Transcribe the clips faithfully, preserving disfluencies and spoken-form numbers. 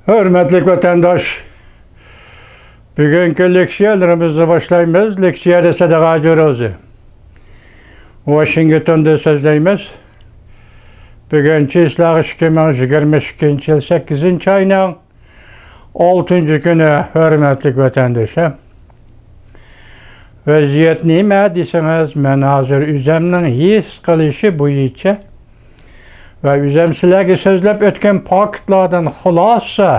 ھۆرمەتلىك ۋەتەنداش، بۈگۈنكى لېكسىيەلىرىمىزنى باشلايمىز. لېكسىيەدە سەدىقە ھاجى روزى. ۋاشىنگتوندا سۆزلەيمىز. بۈگۈن چىسلاغ ئىككى مىڭ يىگىرمە ئىككىنچى يىل سەككىزىنچى ئاينىڭ ئالتىنچى كۈنى، ھۆرمەتلىك ۋەتەندىشىم. ۋەزىيەت نېمە دېسىڭىز، مەن ھازىر ئۆزەمنىڭ ھېس قىلىشى بويىچە ۋە ئۆزەم سىلەرگە سۆزلەپ ئۆتكەن پاكىتلاردىن خۇلاسە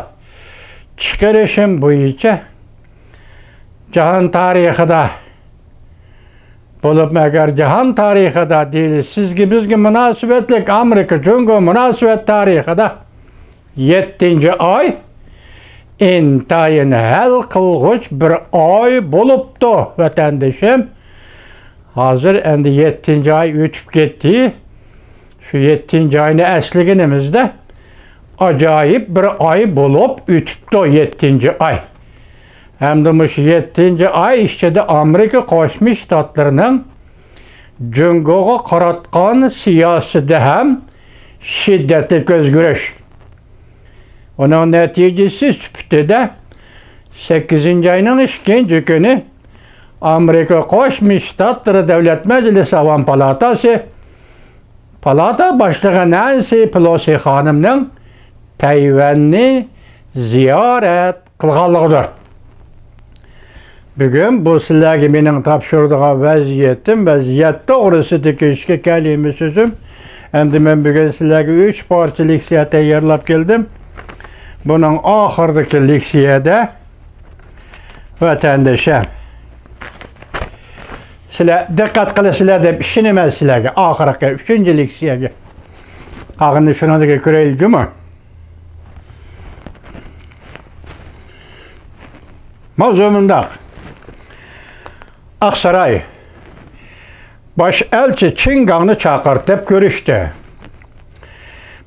چىقىرىشىم بويىچە جاھان تارىخىدا، بولۇپمۇ ئەگەر جاھان تارىخىدا دېيىلسە، سىزگە بىزگە مۇناسىۋەتلىك ئامېرىكا جۇڭگو مۇناسىۋەت تارىخىدا يەتتىنچى ئاي ئىنتايىن ھەل قىلغۇچ بىر ئاي بولۇپتۇ، ۋەتەندىشىم. ھازىر ئەمدى يەتتىنچى ئاي ئۆتۈپ كەتتى. شۇ يەتتىنچى ئاينى ئەسلىگىنىمىزدە ئاجايىپ بىر ئاي بولۇپ ئۆتۈپتۇ، يەتتىنچى ئاي. ھەمدە مۇشۇ يەتتىنچى ئاي ئىچىدە ئامېرىكا قوشما شتاتلىرىنىڭ جۇڭگوغا قاراتقان سىياسىتى ھەم شىددەتلىك ئۆزگىرىش. ئۇنىڭ نەتىجىسى سۈپىتىدە سەككىزىنچى ئاينىڭ ئىككىنچى كۈنى ئامېرىكا قوشما شتاتلىرى دۆلەت مەجلىسى ئاۋام پالاتاسى پالاتا باشلىقى نەنسى پېلوسى خانىمنىڭ تەيۋەننى زىيارەت قىلغانلىقىدۇر. بۈگۈن بۇ سىلەرگە مېنىڭ تاپشۇرىدىغان ۋەزىيىتىم، ۋەزىيەت توغرىسىدىكى ئىككى كەلىمە سۆزۈم. ئەمدى مەن بۈگۈن سىلەرگە ئۈچ پارچە لېكسىيە تەييارلاپ كەلدىم. بۇنىڭ ئاخىرىدىكى لېكسىيەدە، ۋەتەندىشىم، سىلەر دىققەت قىلىسىلەر دەپ ئىشىنىمەن سىلەرگە. ئاخىرقى ئۈچىنچى لېكسىيەگە. قالغىنىنى شۇنىڭدىكى كۆرەيلى جۇمۇ. ماۋزۇ مۇنداق. ئاقساراي باش ئەلچى چىن گاڭنى چاقىرتىپ كۆرۈشتى.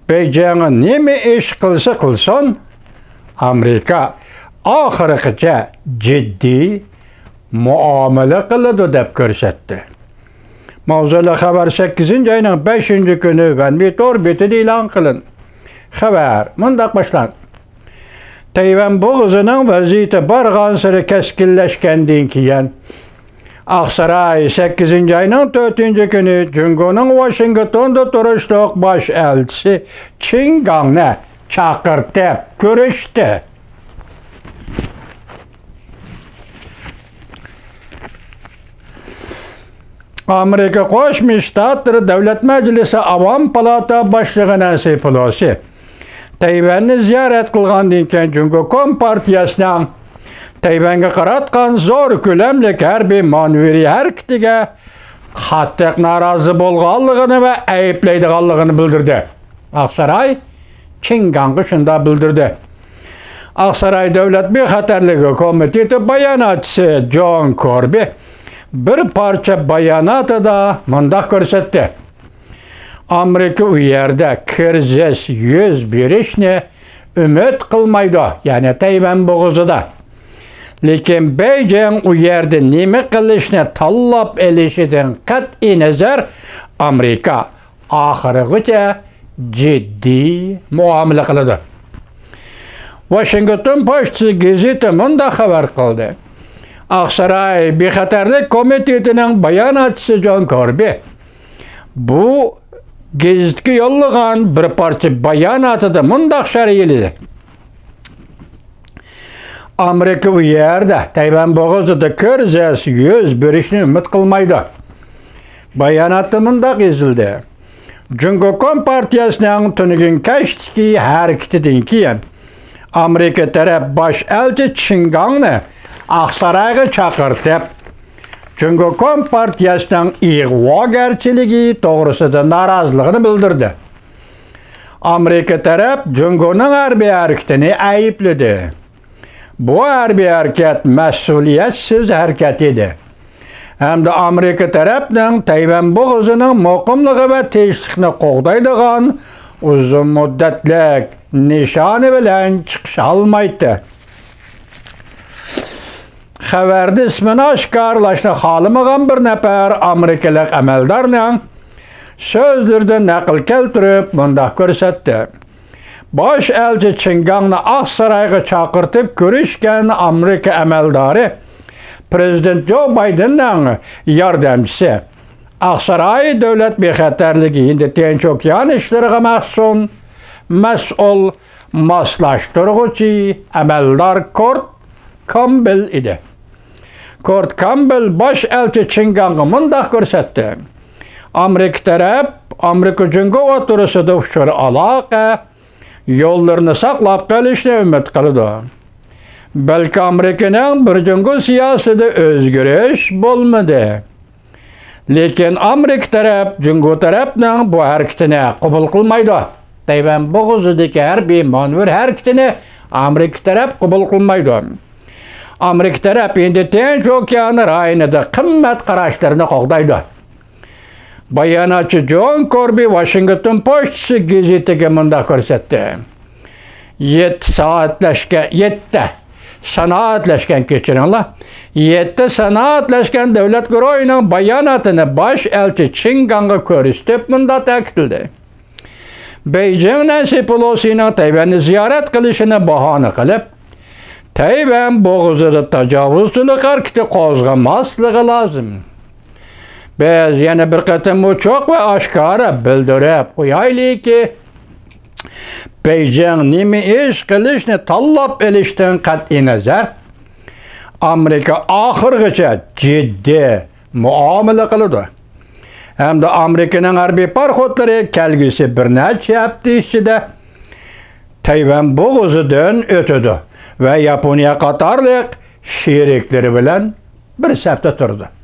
بېيجىڭ نېمە ئىش قىلسا قىلسۇن، ئامېرىكا ئاخىرىغىچە جىددىي مۇئامىلە قىلىدۇ دەپ كۆرسەتتى. ماۋزۇلۇق خەۋەر سەككىزىنچى ئاينىڭ بەشىنچى كۈنى ۋەنمى تور بېتىدە ئېلان قىلىندى. خەۋەر مۇنداق باشلاندى. تەيۋەن بوغۇزىنىڭ ۋەزىيىتى بارغانسېرى كەسكىنلەشكەندىن كېيىن، ئاقساراي سەككىزىنچى ئاينىڭ تۆتىنچى كۈنى جۇڭگونىڭ ۋاشىنگتوندا تۇرۇشلۇق باش ئەلچىسى چىن گاڭنى چاقىرتىپ كۆرۈشتى. ئامېرىكا قوشما شتاتلىرى دۆلەت مەجلىسى ئاۋام پالاتا باشلىقى نەنسى پېلوسى تەيۋەننى زىيارەت قىلغاندىن كېيىن، جۇڭگو كومپارتىيەسىنىڭ تەيۋەنگە قاراتقان زور كۆلەملىك ھەربىي مانېۋىرىي ھەرىكىتىگە قاتتىق نارازى بولغانلىقىنى ۋە ئەيىبلەيدىغانلىقىنى بىلدۈردى. ئاقساراي چىن گاڭغا شۇنداق بىلدۈردى. ئاقساراي دۆلەت بىخەتەرلىكى كومىتېتى باياناتچىسى جون كوربى بىر پارچە باياناتىدا مۇنداق كۆرسەتتى. ئامېرىكا ئۇ يەردە كىرىزىس يۈز بېرىشنى ئۈمىد قىلمايدۇ، يەنى تەيۋەن بوغۇزىدا. لېكىن بېيجىڭ ئۇ يەردە نېمە قىلىشنى تاللاپ ئېلىشىدىن قەتئىينەزەر، ئامېرىكا ئاخىرىغىچە جىددىي مۇئامىلە قىلىدۇ. ۋاشىنگتون پوچتىسى گېزىتى مۇنداق خەۋەر قىلدى. ئاقساراي بىخەتەرلىك كومىتېتىنىڭ باياناتچىسى جون كوربى بۇ گېزىتكە يوللىغان بىر پارچە باياناتىدا مۇنداق شەرھلىدى. ئامېرىكا ئۇ يەردە، تەيۋەن بوغۇزىدا كىرىزىس يۈز بېرىشنى ئۈمىد قىلمايدۇ. باياناتتا مۇنداق يېزىلدى. جۇڭگو كومپارتىيەسىنىڭ تۈنۈگۈن كەچتىكى ھەرىكىتىدىن كېيىن، ئامېرىكا تەرەپ باش ئەلچى چىن گاڭنى ئاقسارايغا چاقىرتىپ، جۇڭگو كومپارتىيەسىنىڭ ئىغۋاگەرچىلىكى توغرىسىدا نارازىلىقىنى بىلدۈردى. ئامېرىكا تەرەپ جۇڭگونىڭ ھەربىي ھەرىكىتىنى ئەيىبلىدى. بۇ ھەربىي ھەرىكەت مەسئۇلىيەتسىز ھەرىكەت ئىدى. ھەمدە ئامېرىكا تەرەپنىڭ تەيۋەن بوغۇزىنىڭ مۇقىملىقى ۋە تىنچلىقنى قوغدايدىغان ئۇزۇن مۇددەتلىك نىشانى بىلەن چىقىشالمايتتى. خەۋەردە ئىسمىنى ئاشكارىلاشنى خالىمىغان بىر نەپەر ئامېرىكىلىق ئەمەلدارنىڭ سۆزلىرىدىن نەقىل كەلتۈرۈپ مۇنداق كۆرسەتتى. باش ئەلچى چىڭگاڭنى ئاقسارايغا چاقىرتىپ كۆرۈشكەن ئامېرىكا ئەمەلدارى، پىرېزىدېنت جو بايدېننىڭ ياردەمچىسى، ئاقساراي دۆلەت بىخەتەرلىكى ھىندى تىنچ ئوكيان ئىشلىرىغا مەخسۇس مەسئۇل ماسلاشتۇرغۇچى ئەمەلدار كورت كامبېل ئىدى. كورت كامبېل باش ئەلچى چىڭگاڭغا مۇنداق كۆرسەتتى: ئامېرىكا تەرەپ ئامېرىكا جۇڭگو ئوتتۇرىسىدا ئۇچۇر ئالاقە يوللىرىنى ساقلاپ قېلىشنى ئۈمىد قىلىدۇ. بەلكى ئامېرىكىنىڭ بىر جۇڭگو سىياسىتىدە ئۆزگىرىش بولمىدى. لېكىن ئامېرىكا تەرەپ جۇڭگو تەرەپنىڭ بۇ ھەرىكىتىنى قوبۇل قىلمايدۇ. تەيۋەن بوغۇزىدىكى ھەربىي مانېۋىر ھەرىكىتىنى ئامېرىكا تەرەپ قوبۇل قىلمايدۇ. ئامېرىكا تەرەپ ھىندى تىنچ ئوكيان رايونىدا قىممەت قاراشلىرىنى قوغدايدۇ. باياناتچى جون كوربى ۋاشىنگتون پوچتىسى گېزىتىگە مۇنداق كۆرسەتتى: يەتتە سائەتلەشكەن، يەتتە سانائەتلەشكەن، كەچۈرۈڭلار، يەتتە سانائەتلەشكەن دۆلەت گۇرۇھىنىڭ باياناتىنى باش ئەلچى چىڭگاڭغا كۆرسىتىپ مۇنداق تەكىتلىدى: بېيجىڭ نەنسى پېلوسىنىڭ تەيۋەننى زىيارەت قىلىشىنى باھانە قىلىپ، تەيۋەن بوغۇزىدا تاجاۋۇزچىلىق ھەرىكىتى قوزغىماسلىقى لازىم. بىز يەنە بىر قېتىم ئوچۇق ۋە ئاشكارا بىلدۈرۈپ قويايلىكى، بېيجىڭ نېمە ئىش قىلىشنى تاللاپ ئېلىشتىن قەتئىينەزەر، ئامېرىكا ئاخىرغىچە جىددىي مۇئامىلە قىلىدۇ ھەمدە ئامېرىكىنىڭ ھەربىي پاراخوتلىرى كەلگۈسى بىر نەچچە ھەپتە ئىچىدە تەيۋەن بوغۇزىدىن ئۆتىدۇ ۋە ياپونىيە قاتارلىق شېرىكلىرى بىلەن بىر سەپتە تۇرىدۇ.